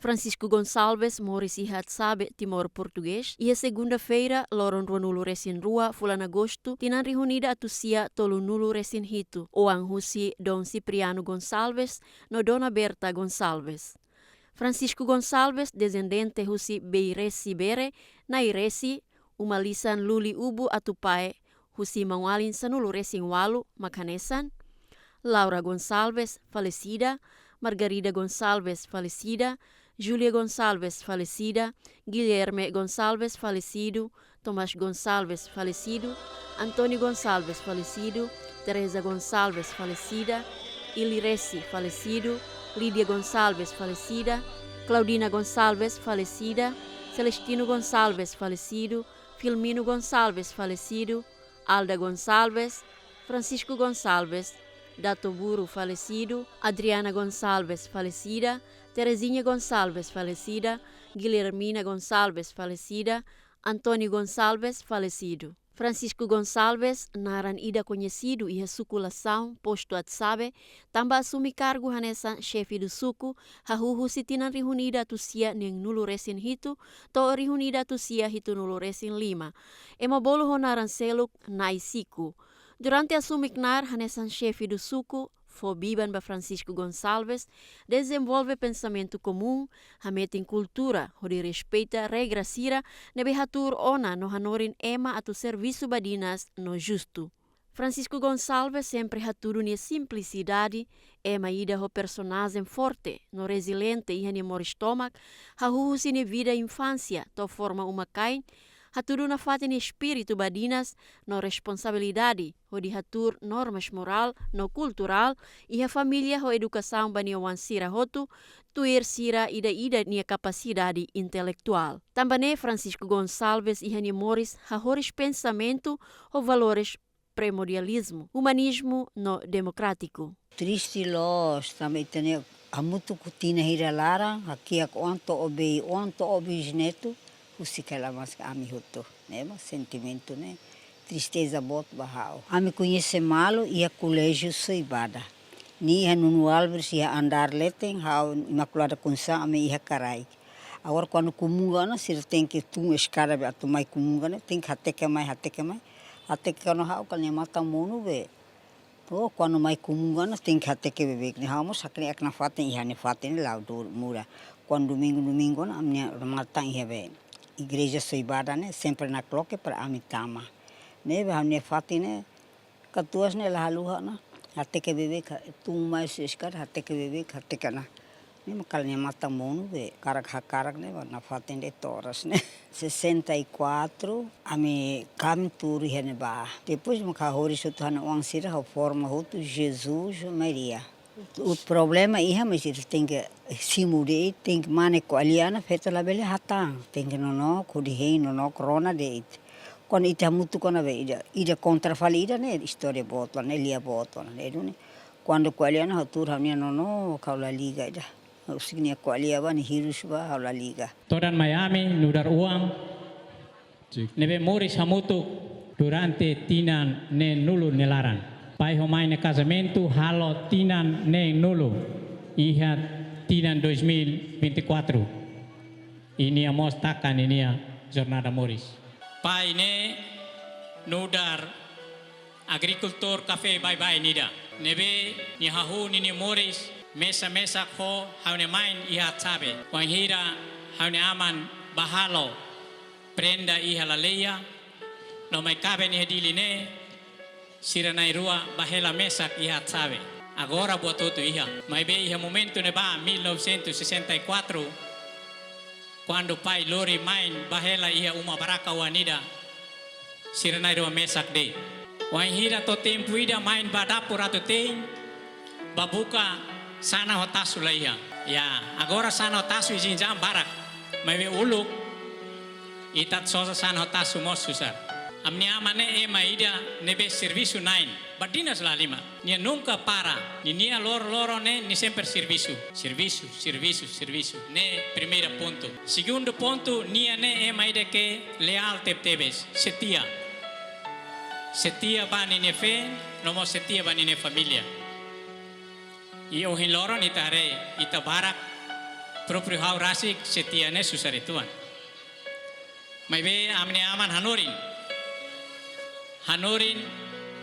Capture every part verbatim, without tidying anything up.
Francisco Gonçalves moris iha Atsabe, Timor Portugés, iha segunda-feira, loron ruanulu-resin-rua fulan Agostu, tinan rihun ida atus sia tolunulu-resin-hitu, oan husi Dom Cipriano Gonçalves no Dona Berta Gonçalves. Francisco Gonçalves, dezendente husi Bei Resi Bere, Nai Resi, uma lisan Luli Ubu Atupae, husi maun-alin sanulu-resin-ualu, mak hanesan: Laura Gonçalves, falecida, Margarida Gonçalves, falecida, Júlia Gonçalves, falecida, Guilherme Gonçalves, falecido, Tomás Gonçalves, falecido, António Gonçalves, falecido, Teresa Gonçalves, falecida, Ili Resi, falecido, Lídia Gonçalves, falecida, Claudina Gonçalves, falecida, Celestino Gonçalves, falecido, Filmino Gonçalves, falecido, Alda Gonçalves, Francisco Gonçalves, Dato Buru, falecido, Adriana Gonçalves, falecida, Terezinha Gonçalves, falecida, Guilhermina Gonçalves, falecida, António Gonçalves, falecido. Francisco Gonçalves, naran ida koñesidu iha suku Lasaun, postu Atsabe, tanba asume kargu hanesan xefe do suku, hahú husi tinan rihun ida atus sia neenulu-resin-hitu to'o rihun ida atus sia hitunulu-resin-lima. Ema bolu ho naran seluk Nai Siku. Durante asume knaar hanesan xefe do suku, fó biban ba Francisco Gonçalves dezenvolve pensamentu komún, hametin kultura hodi respeita regra sira ne'ebé hatuur ona no hanorin ema atu servisu badinas no justu. Francisco Gonçalves sempre hatudu nia simplisidade, ema ida ho personajen forte no reziliente iha nia moris tomak, hahú husi nia vida infánsia to'o forma uma-kain, hatudu nafatin nia espíritu badinas no responsabilidade hodi hatuur normas morál no kulturál iha família ho edukasaun ba nia oan sira hotu, tuir sira ida-idak nia kapasidade intelektuál. Tanba ne'e Francisco Gonçalves iha nia moris hahoris pensamentu ho valores primordializmu, umanizmu no demokrátiku. Triste loos, tanba ita-nia hamutuk tinan hira laran, hakiak oan to'o bei, oan to'o bisnetu, husik hela maski ami hotu, ne'e mak sentimentu ne'e. Tristeza boot ba ha'u. Ami koñese malu iha Koléjiu Soibada. Nia iha Nuno Álvares iha andár leten, ha'u Imaculada Conceição ami iha karaik. Agora kuandu kumunga ona, sira tenke tun eskada be atu mai kumunga ne'e, tenke hateke mai, hateke mai. Hateke ona ha'u kala nia matan monu be. Oh, kuandu mai kumunga ona tenke hateke beibeik ne'e, ha'u mós hakne'ak nafatin iha nia fatin ne'e la'o dur-, muda. Kuandu domingu, domingu ona, ami-nia matan iha be igreja Soibada ne'e, sempre nakloke para ami tama. Ne'ebé ha'u-nia fatin ne'e, katuas ne'e la haluha ona. Hateke beibeik, tun mai husi eskada, hateke beibeik, hateke ona. Ne'e mak kala nia matan monu be, karak hakarak ne'e, ba nafatin de'it toras ne'e. Sessenta e quatro, ami, ami tuur iha ne'ebá. Depois mak hahoris hotu ha'u-nia oan sira, ha'u forma hotu Jesus, Maria. O problema iha, mas ita tenke simu de'it, tenke mane ko'alia ona, feto labele hatán. Tenke nonook, hodi hein, nonook rona de'it. Kuandu ita hamutuk ona be ida, ida kontra fali ida ne'e, istória boot ona, ne'e lia boot ona, ne'e duni. Kuandu ko'alia ona, ha'u tuur ha'u-nia nonook, ha'u la liga ida. Ha'u husik nia ko'alia ba, nia hirus ba, ha'u la liga. Todan mai ami, nu'udar oan ne'ebé moris hamutuk durante tinan neenulu nia laran. Pai ho mãe nia kazamentu halo tinan neenulu iha tinan dois mil vinte e quatro. I nia mós taka ninia jornada moris. Pai ne'e nu'udar agrikultór kafé baibain ida. Ne'ebé nia hahú ninia moris mesak-mesak ho ha'u-nia mãe iha Atsabe. Wainhira ha'u-nia aman bá halo prenda iha Laleia, no mai kaben iha Dili ne'e, sira na'in-rua bá hela mesak iha Atsabe. Agora buat hotu iha. Maibé iha momentu ne'ebá, mil novecentos e sessenta e quatro, kuandu pai lori mãe bá hela iha uma baraka oan ida, sira na'in-rua mesak de'it. Wainhira to'o tempu ida mãe bá dapur atu te'in, bá buka sanan ho tasu la iha. Ya, agora sanan ho tasu iha Jinjang barak. Maibé uluk, ita atu sosa sanan ho tasu mós susar. Ami-nia aman ne'e ema ida ne'ebé servisu na'in, badinas la halimar. Nia nunka para, ninia lor-, loron ne'e, nia sempre servisu. Servisu, servisu, servisu. Ne'e primeira pontu. Segundu pontu, nia ne'e ema ida ke leál tebetebes, setia. Setia ba ninia feen, no mós setia ba ninia família. I ohin loron ita haree, ita barak Própriu ha'u rasik sei tiha ne'e susar uitoan. Maibé ami-nia aman hanorin. Hanorin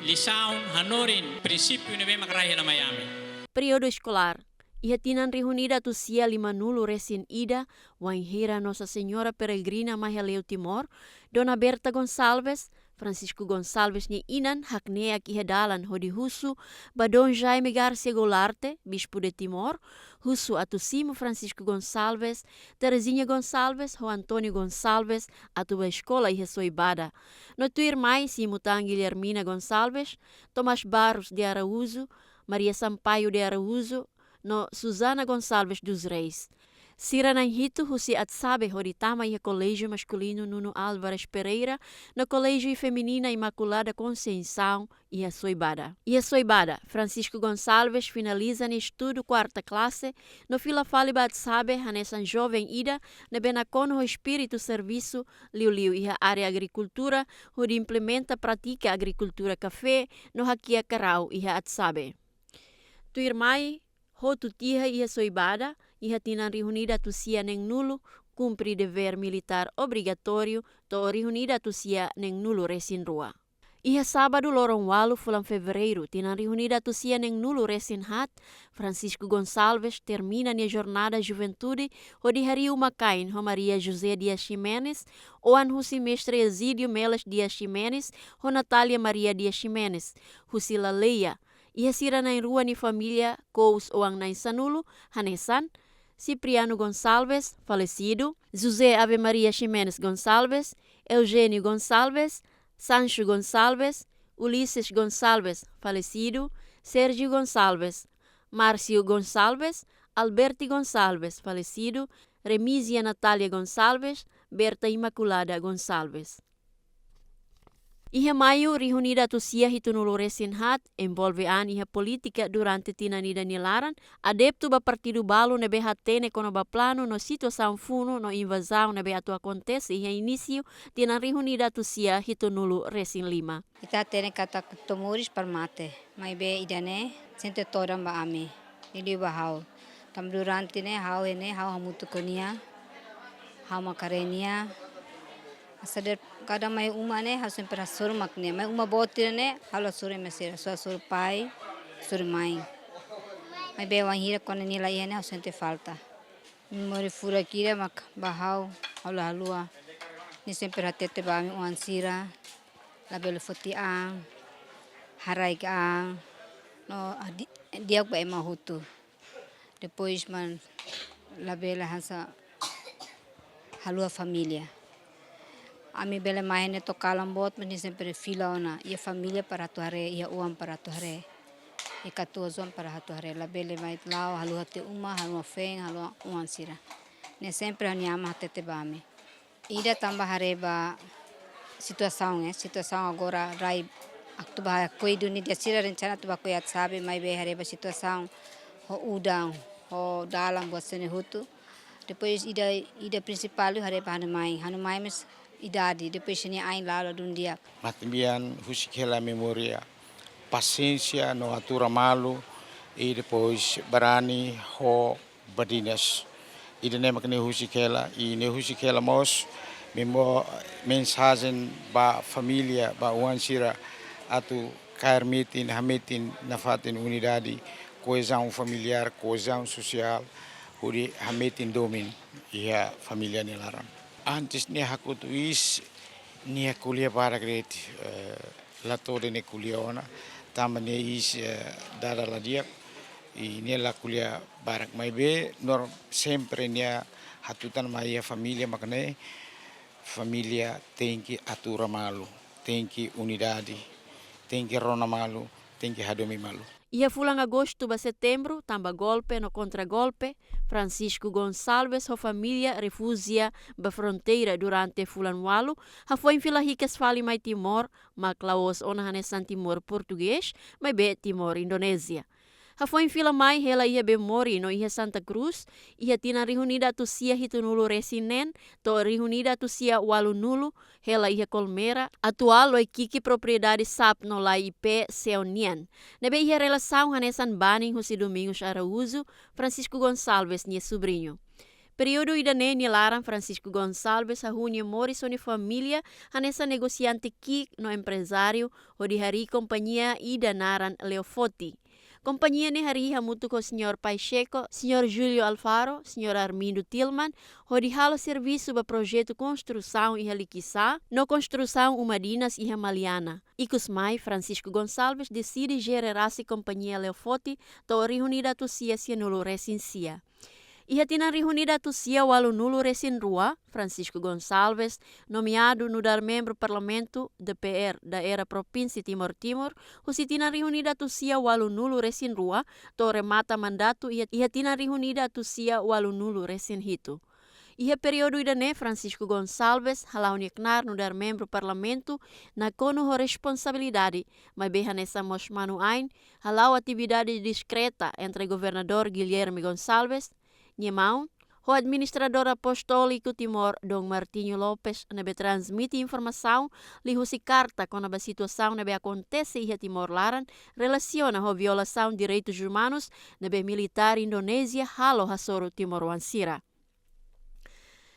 lisaun, hanorin prinsípiu ne'ebé mak rai hela mai ami. Períodu eskolár. Iha tinan rihun ida atus sia lima-nulu resin ida, wainhira Nossa Senhora Peregrina mai hale'u Timor, Dona Berta Gonçalves, Francisco Gonçalves nia inan, hakne'ak iha dalan hodi husu ba Dom Jaime Garcia Goularte, Bispo de Timor, husu atu simu Francisco Gonçalves, Terezinha Gonçalves ho António Gonçalves atu bá eskola iha Soibada. No tuirmai simu tan Guilhermina Gonçalves, Tomás Barros de Araújo, Maria Sampaio de Araújo, no Susana Gonçalves dos Reis. Sira na'in hitu husi Atsabe hodi tama iha Koléjiu Maskulinu Nuno Álvares Pereira, no Koléjiu Feminina Imaculada Conceição iha Soibada. Iha Soibada, Francisco Gonçalves finaliza nia estudu kuarta klase, no fila fali ba Atsabe hanesan joven ida ne'ebé nakonu ho espíritu servisu liuliu iha área agrikultura, hodi implementa prátika agrikultura kafé no hakiak karau iha Atsabe. Tuirmai, hotu tiha iha Soibada, iha tinan rihun ida atus sia neen-nulu, kumpre devér militár obrigatóriu, to'o rihun ida atus sia neen-nulu resin rua. Iha sábadu loron ualu fulan Fevereiru, tinan rihun ida atus sia neen-nulu resin haat, Francisco Gonçalves termina nia jornada juventude hodi harii uma-kain ho Maria José Dias Ximenes, oan husi Mestre Ezídio Meles Dias Ximenes, ho Natália Maria Dias Ximenes, husi Laleia, iha sira na'in-rua nia família kous oan na'in-sanulu, hanesan Cipriano Gonçalves, falesidu, José Ave Maria Ximenes Gonçalves, Eugênio Gonçalves, Sancho Gonçalves, Ulisses Gonçalves, falesidu, Sérgio Gonçalves, Márcio Gonçalves, Alberti Gonçalves, falesidu, Remísia Natália Gonçalves, Berta Imaculada Gonçalves. Iha Maiu, rihun ida atus sia hitu-nulu resin haat, envolve an iha polítika durante tinan ida nia laran, adeptu ba partidu balu ne'ebé hatene kona-ba planu no situasaun funu no invazaun ne'ebé atu akontese iha inísiu tinan rihun ida atus sia hitu-nulu resin lima. Ita hatene katak to'o moris para mate, maibé ida-ne'e sente todan ba ami, liuliu ba ha'u. Tanba durante ne'e ha'u ne'e, ha'u hamutuk ho nia, ha'u mak haree nia. Asa de'it kada mai uma ne'e, ha'u sempre hasoru mak nia. Mai uma boot ida-ne'e, ha'u la hasoru ema sira, só hasoru pai, hasoru mãe. Maibé wainhira kuandu nia la iha ne'e, ha'u sente falta. Memória furak ida mak ba ha'u, ha'u la haluha. Nia sempre hatete ba ami oan sira, labele foti an, haraik an, no di-, di'ak ba ema hotu. Depois mak labele hanesan haluha família. Ami bele mai ne'e to'o kalan boot, mas nia sempre fila ona, iha família para atu haree, iha oan para atu haree, iha katuas-oan para atu haree. Labele mai la'o, haluha tiha uma, haluha feen, haluha oan sira. Ne'e sempre ha'u-nia aman hatete ba ami. Ida tanba haree ba situasaun, eh, situasaun agora rai atu bá hakoi duni, ida sira rencana atu bá hakoi Atsabe, maibé haree ba situasaun ho udan, ho dalan buat sira-ne'e hotu. Depois ida, ida prinsipál liu haree ba ha'u-nia mãe, ha'u-nia mãe mós idade, depois sira-nia ain la'o ladún di'ak. Matebian husik hela memória, pasiénsia no atura malu, i depois barani ho badinas. Ida-ne'e mak nia husik hela, i nia husik hela mós memo-, mensajen ba família, ba oan sira atu kaer metin, hametin nafatin unidade, koezaun familiár, koezaun sosiál, hodi hametin domin iha família nia laran. Antes nia hakotu iis, nia ko'alia barak de'it, eh, la to'o de'it nia ko'alia ona, tanba nia iis, eh, dada la di'ak, i nia la ko'alia barak, maibé nor sempre nia hatutan mai iha família mak ne'e, família tenke atura malu, tenke unidade, tenke rona malu, tenke hadomi malu. Iha fulan Agostu ba Setembru, tanba golpe no kontra-golpe, Francisco Gonçalves ho família refújia ba fronteira durante fulan ualu, hafoin fila hikas fali mai Timor, mak la'ós ona hanesan Timor Portugés, maibé Timor Indonézia. Hafoin fila mai hela iha Bemori no iha Santa Cruz, iha tinan rihun ida atus sia hitu-nulu resin neen, to'o rihun ida atus sia ualu-nulu, hela iha Colmera, atuál Loiki'iki, propriedade SAP no Lai-Ipé Seon nian. Ne'ebé iha relasaun hanesan banin husi Domingos Araújo, Francisco Gonçalves nia subriñu. Períodu ida-ne'e nia laran Francisco Gonçalves hahú nia moris ho nia família hanesan negosiante ki'ik no emprezáriu hodi harii kompañia ida naran Leofoti. Kompañia ne'e harii hamutuk ho Señór Pacheco, Señór Júlio Alfaro, Señór Armindo Tilman, hodi halo servisu ba projetu konstrusaun iha Liquiçá, no konstrusaun uma dinas iha Maliana. Ikus mai, Francisco Gonçalves deside jere rasik kompañia Leofoti to'o rihun ida atus sia sianulu resin sia. Iha tinan rihun ida atus sia ualunulu resin rua, Francisco Gonçalves nomeadu nu'udar membru Parlamentu D P R Daerah Propínsia Timor Timur, husi tinan rihun ida atus sia ualunulu resin rua, to'o remata mandatu iha, iha tinan rihun ida atus sia ualunulu resin hitu. Iha períodu ida-ne'e Francisco Gonçalves hala'o nia knaar nu'udar membru Parlamentu nakonu ho responsabilidade, maibé hanesan mós manu-ain, hala'o atividade diskreta entre Governadór Guilherme Gonçalves nia maun, ho Administradór Apostóliku Timor Dom Martinho Lopes ne'ebé transmite informasaun liuhusi karta kona-ba situasaun ne'ebé akontese iha Timor laran relasiona ho violasaun direitus umanus ne'ebé militár Indonézia halo hasoru timoroan sira.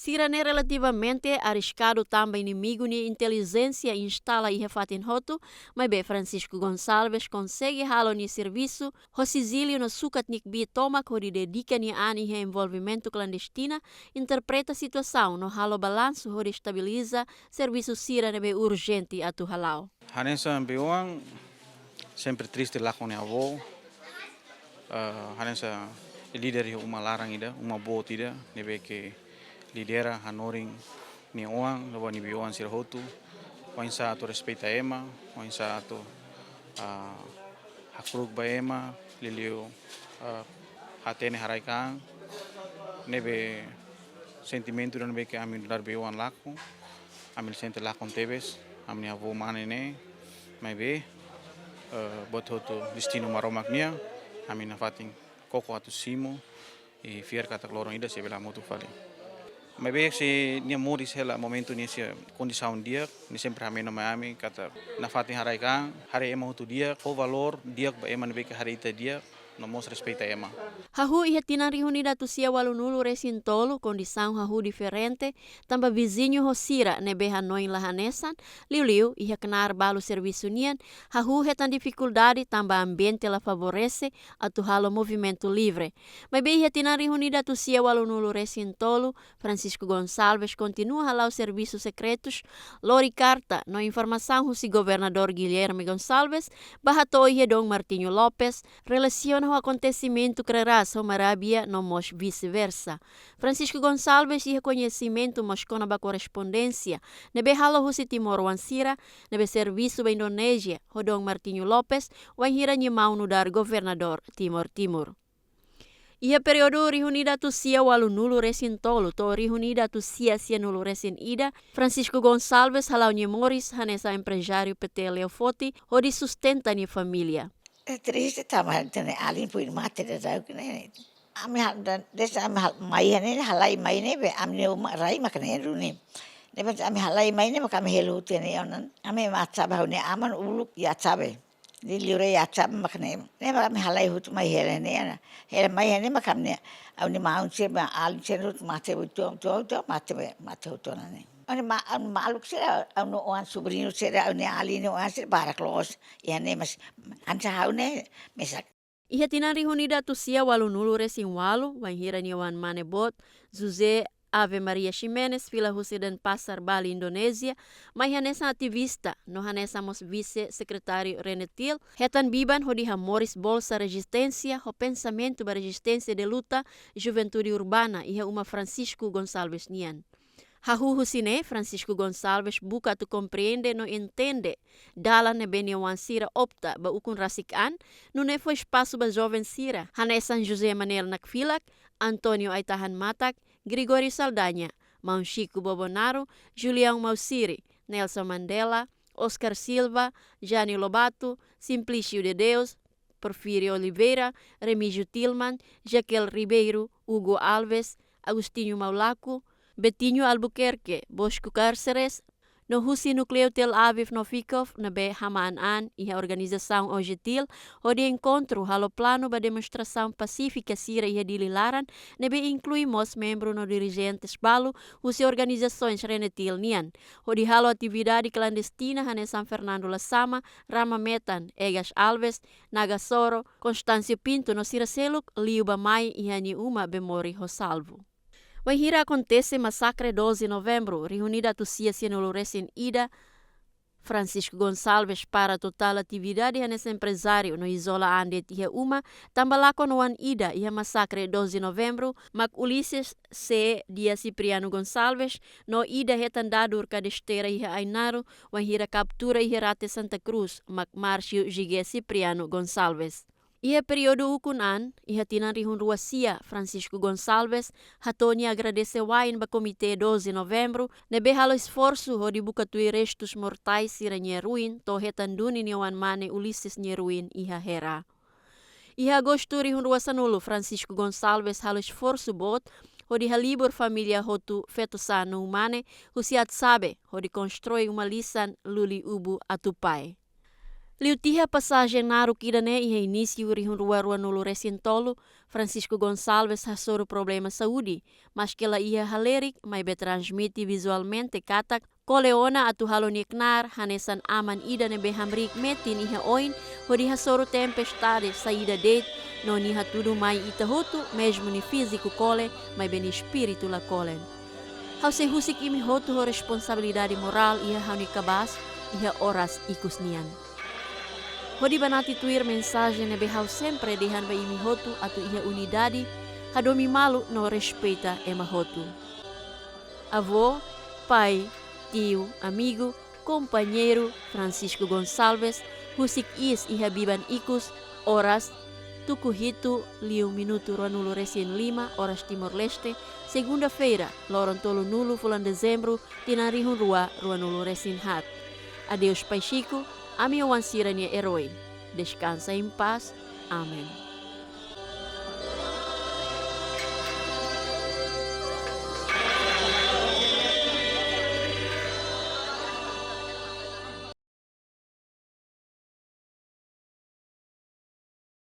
Sira-ne'e relativamente arriskadu tanba inimigu nia intelijénsia instala iha fatin hotu, maibé Francisco Gonçalves konsege halo nia servisu ho sizíliu no sukat nia kbiit tomak hodi dedika nia an iha envolvimentu klandestina, interpreta situasaun no halo balansu hodi estabiliza servisu sira ne'ebé urjente atu hala'o. Hanesan be-oan, sempre triste lakon nia avó. Eh, hanesan líder iha uma laran ida, uma boot ida, ne'ebé ke lidera hanorin nia oan, no ba nia be-oan sira hotu. Oinsá atu respeita ema, oinsá atu, ah, hakru'uk ba ema, liuliu, ah, hatene haraik-an, ne'ebé sentimentu ida ne'ebé ke ami nu'udar be-oan lakon, ami sente lakon tebes, ami-nia avó mane ne'e, maibé, eh, buat hotu destinu Maromak nian, ami nafatin koko atu simu, i fiar katak loron ida sei bele hamutuk fali. Maibé se nia moris hela momentu ne'e sei kondisaun di'ak, nia sempre hameno mai ami katak nafatin haraik-an, haree ema hotu di'ak, fó valór di'ak ba ema ne'ebé ke haree ita di'ak, no mós respeita ema. Hahú iha tinan rihun ida atus sia ualunulu resin tolu, kondisaun hahú diferente, tanba viziñu ho sira ne'ebé hanoin la hanesan, liuliu iha knaar balu servisu nian, hahú hetan difikuldade tanba ambiente la favorese atu halo movimentu livre. Maibé iha tinan rihun ida atus sia ualunulu resin tolu, Francisco Gonçalves kontinua hala'o servisu sekretus, lori karta no informasaun husi Governadór Guilherme Gonçalves ba hato'o iha Dom Martinho Lopes, relasiona ho akontesimentu Crerás ho Marabia no mós vice-versa. Francisco Gonçalves iha koñesimentu mós kona-ba korrespondénsia ne'ebé halo husi timoroan sira ne'ebé servisu ba Indonézia ho Dom Martinho Lopes, wainhira nia maun nu'udar Governadór Timor Timur. Iha períodu rihun ida atus sia ualunulu resin tolu to'o rihun ida atus sia sianulu resin ida, Francisco Gonçalves hala'o nia moris hanesan emprezáriu P T Leofoti hodi sustenta nia família. Eh, triste tanba ita-nia alin foin mate daudauk ne'e. Ami hal dan, desa ami hal mai ne'e, halai mai ne'e be, ami-nia uma rai mak ne'e duni. Ne'ebé ami halai mai ne'e, mak ami helu tiha ne'e onan. Ami ema aat sa'e ba ha'u-nia aman uluk iha aat sa'e be. Liuliu iha aat sa'e be mak ne'e. Ne'ebé ami halai hotu mai hela ne'e ona. Hela mai ne'e mak ami-nia, ha'u-nia maun sira be, alin sira hotu mate hotu, hotu, hotu, mate be, mate hotu ona ne'e. Ha'u-nia ma-, ha'u-nia maluk sira, ha'u-nia oan sobriñu sira, ha'u-nia alin nia oan sira barak loos. Iha ne'e mas, hanesan ha'u ne'e, mesak. Iha tinan rihun ida atus sia ualunulu resin ualu, wainhira nia oan mane boot, José Ave Maria Ximenes, fila husi Denpasar, Bali, Indonézia, mai hanesan ativista, no hanesan mós vise-sekretáriu Renetil, hetan biban hodi hamoris Bolsa Rezisténsia, ho pensamentu ba rezisténsia de luta, juventude urbana, iha uma Francisco Gonçalves nian. Hahú husi ne'e, Francisco Gonçalves buka atu komprende no entende dalan ne'ebé nia oan sira opta ba ukun rasik an, nune'e fó espasu ba joven sira, hanesan José Manuel Nakfilak, António Aitahan Matak, Gregório Saldanha, Maun Chico Bobonaro, Julião Mausiri, Nelson Mandela, Oscar Silva, Jânio Lobato, Simplício de Deus, Porfírio Oliveira, Remígio Tilman, Jaquel Ribeiro, Hugo Alves, Agostinho Maulaco, Betinho Albuquerque, Bosco Cárceres, No husi núkleu Tel Aviv no Fikov ne'ebé hamaan an iha organizasaun OJTL hodi enkontru halo planu ba demonstrasaun pasífika sira iha Dili laran, ne'ebé inklui mós membru no dirijentes balu husi organizasoens RENETIL nian, hodi halo atividade klandestina hanesan Fernando Lasama, Rama Metan, Egas Alves, Naga Soro, Constâncio Pinto no sira seluk liu ba mai iha nia uma bemori ho salvu. Wainhira akontese masakre doze Novembru rihun ida atus sia sianulu resin ida, Francisco Gonçalves para totál atividade hanesan emprezáriu no izola an de'it iha uma, tanba lakon oan ida iha masakre doze Novembru, mak Ulisses C. Dias Cipriano Gonçalves, no ida hetan dadur ka desterra iha Ainaro, wainhira kaptura iha rate Santa Cruz, mak Márcio G. G. Cipriano Gonçalves. Iha períodu ukun an, iha tinan rihun rua sia, Francisco Gonçalves hato'o nia agradese wa'in ba Komité doze Novembru, ne'ebé halo esforsu hodi buka tuir restus mortais sira-nia ruin, to'o hetan duni nia oan-mane Ulisses nia ruin iha Hera. Iha Agostu rihun rua sanulu, Francisco Gonçalves halo esforsu boot hodi halibur família hotu feto-saan no mane husi aat-sabe, hodi konstrui uma lisan Luli Ubu Atupae. Liu tiha pasajen naruk ida-ne'e iha inísiu rihun rua ruanulu resin tolu, Francisco Gonçalves hasoru problema saúde, maske la iha halerik, maibé transmite vizualmente katak kole ona atu halo nia knaar hanesan aman ida ne'ebé hamriik metin iha oin, hodi hasoru tempestade saida de'it, no nia hatudu mai ita hotu, mezmu nia fíziku kole, maibé nia espíritu la kolen. Ha'u sei husik imi hotu ho responsabilidade morál iha ha'u-nia kabaas, iha oras ikus nian. Hodi banati tuir mensajen ne'ebé ha'u sempre dehan ba imi hotu atu iha unidade, hadomi malu no respeita ema hotu. Avó, pai, tiu, amigu, kompañeiru Francisco Gonçalves, husik iis iha biban ikus, oras tuku hitu liu minutu ruanulu resin lima, oras Timor-Leste, segunda-feira, loron tolunulu fulan Dezembru, tinan rihun rua ruanulu resin haat. Adeus Pai Chico, ami-oan sira-nia erói. Descansa em paz. Amen.